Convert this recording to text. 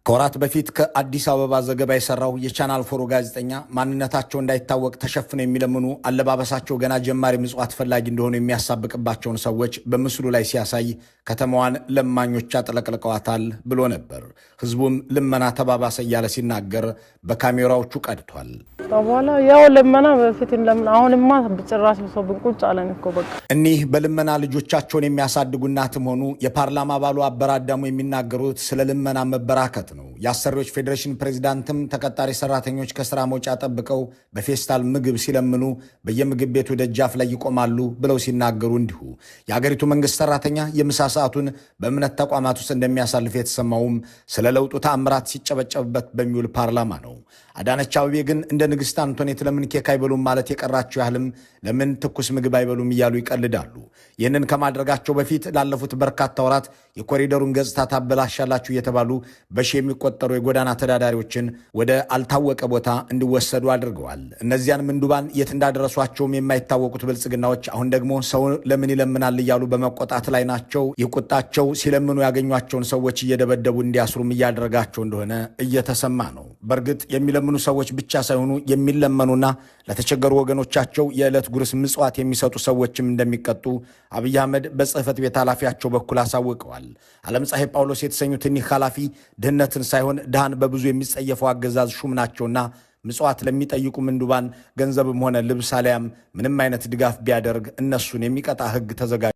ከወራት በፊት ከአዲስ አበባ ዘገባ የሰራው የቻናል ፎሩ ጋዜጠኛ ማንነታቸው እንዳይታወቅ ተሸፍነው የሚለምኑ፣ አለባበሳቸው ገና ጀማሪ ምጽዋት ፈላጊ እንደሆኑ የሚያሳብቅባቸውን ሰዎች በምስሉ ላይ ሲያሳይ ከተማዋን ለማኞች አጥለቅልቀዋታል ብሎ ነበር። ህዝቡም ልመና ተባባሰ እያለ ሲናገር በካሜራዎቹ ቀድቷል። በኋላ ያው ልመና በፊት ለምን አሁንማ ጭራሽ ብሶብን ቁጭ አለን እኮ በቃ። እኒህ በልመና ልጆቻቸውን የሚያሳድጉ እናትም ሆኑ የፓርላማ አባሉ አበራ አዳሙ የሚናገሩት ስለ ልመና መበራከት ነው። የአሰሪዎች ፌዴሬሽን ፕሬዚዳንትም ተቀጣሪ ሰራተኞች ከስራ መውጫ ጠብቀው በፌስታል ምግብ ሲለምኑ በየምግብ ቤቱ ደጃፍ ላይ ይቆማሉ ብለው ሲናገሩ እንዲሁ የአገሪቱ መንግስት ሰራተኛ የምሳ ሰዓቱን በእምነት ተቋማት ውስጥ እንደሚያሳልፍ የተሰማውም ስለ ለውጡ ተአምራት ሲጨበጨብበት በሚውል ፓርላማ ነው። አዳነች አቤቤ ግን እንደ ንግስት አንቶኔት ለምን ኬክ አይበሉም ማለት የቀራቸው ያህልም ለምን ትኩስ ምግብ አይበሉም እያሉ ይቀልዳሉ። ይህንን ከማድረጋቸው በፊት ላለፉት በርካታ ወራት የኮሪደሩን ገጽታ ታበላሻላችሁ እየተባሉ በሺ የሚቆጠሩ የጎዳና ተዳዳሪዎችን ወደ አልታወቀ ቦታ እንዲወሰዱ አድርገዋል። እነዚያን ምንዱባን የት እንዳደረሷቸውም የማይታወቁት ብልጽግናዎች አሁን ደግሞ ሰው ለምን ይለምናል እያሉ በመቆጣት ላይ ናቸው። ይህ ቁጣቸው ሲለምኑ ያገኟቸውን ሰዎች እየደበደቡ እንዲያስሩም እያደረጋቸው እንደሆነ እየተሰማ ነው። በእርግጥ የሚለምኑ ሰዎች ብቻ ሳይሆኑ የሚለመኑና ለተቸገሩ ወገኖቻቸው የዕለት ጉርስ ምጽዋት የሚሰጡ ሰዎችም እንደሚቀጡ አብይ አህመድ በጽህፈት ቤት ኃላፊያቸው በኩል አሳውቀዋል። ዓለም ፀሐይ ጳውሎስ የተሰኙት እኒህ ኃላፊ ድህነትን ሳይሆን ድሃን በብዙ የሚጸየፈው አገዛዝ ሹም ናቸውና ምጽዋት ለሚጠይቁ ምንዱባን ገንዘብም ሆነ ልብስ አሊያም ምንም አይነት ድጋፍ ቢያደርግ እነሱን የሚቀጣ ሕግ ተዘጋጅ